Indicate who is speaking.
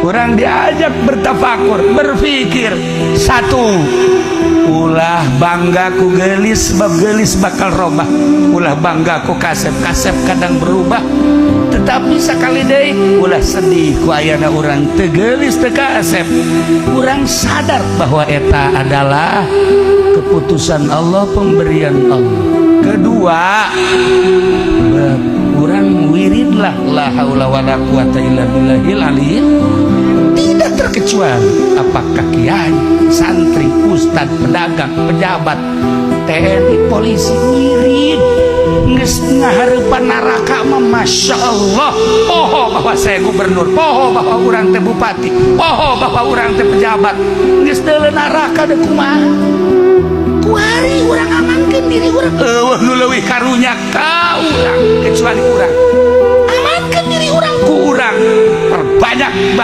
Speaker 1: Urang diajak bertafakur, berpikir. Satu, ulah bangga ku gelis, sebab gelis bakal robah. Ulah bangga ku kasep, kasep kadang berubah. Tetapi sekali deui, ulah sedih ku ayana urang teu geulis, teu kasep. Urang sadar bahwa eta adalah keputusan Allah, pemberian Allah. Kedua, urang wiridlah la haula wala quwata illa billahil aliyil. Tidak terkecuali apakah kiai, santri, ustad, pedagang, pejabat, TNI, polisi, wirid. Geus ngahareupan neraka mah, masya Allah. Poho bahwa saya gubernur, poho bahwa urang teh bupati, poho bahwa urang teh pejabat. Geus deuleu neraka deh, kumaha kuari urang amankeun diri urang? Euweuh nu leuwih karunya ka urang kecuali urang amankeun diri urang ku urang perbanyak.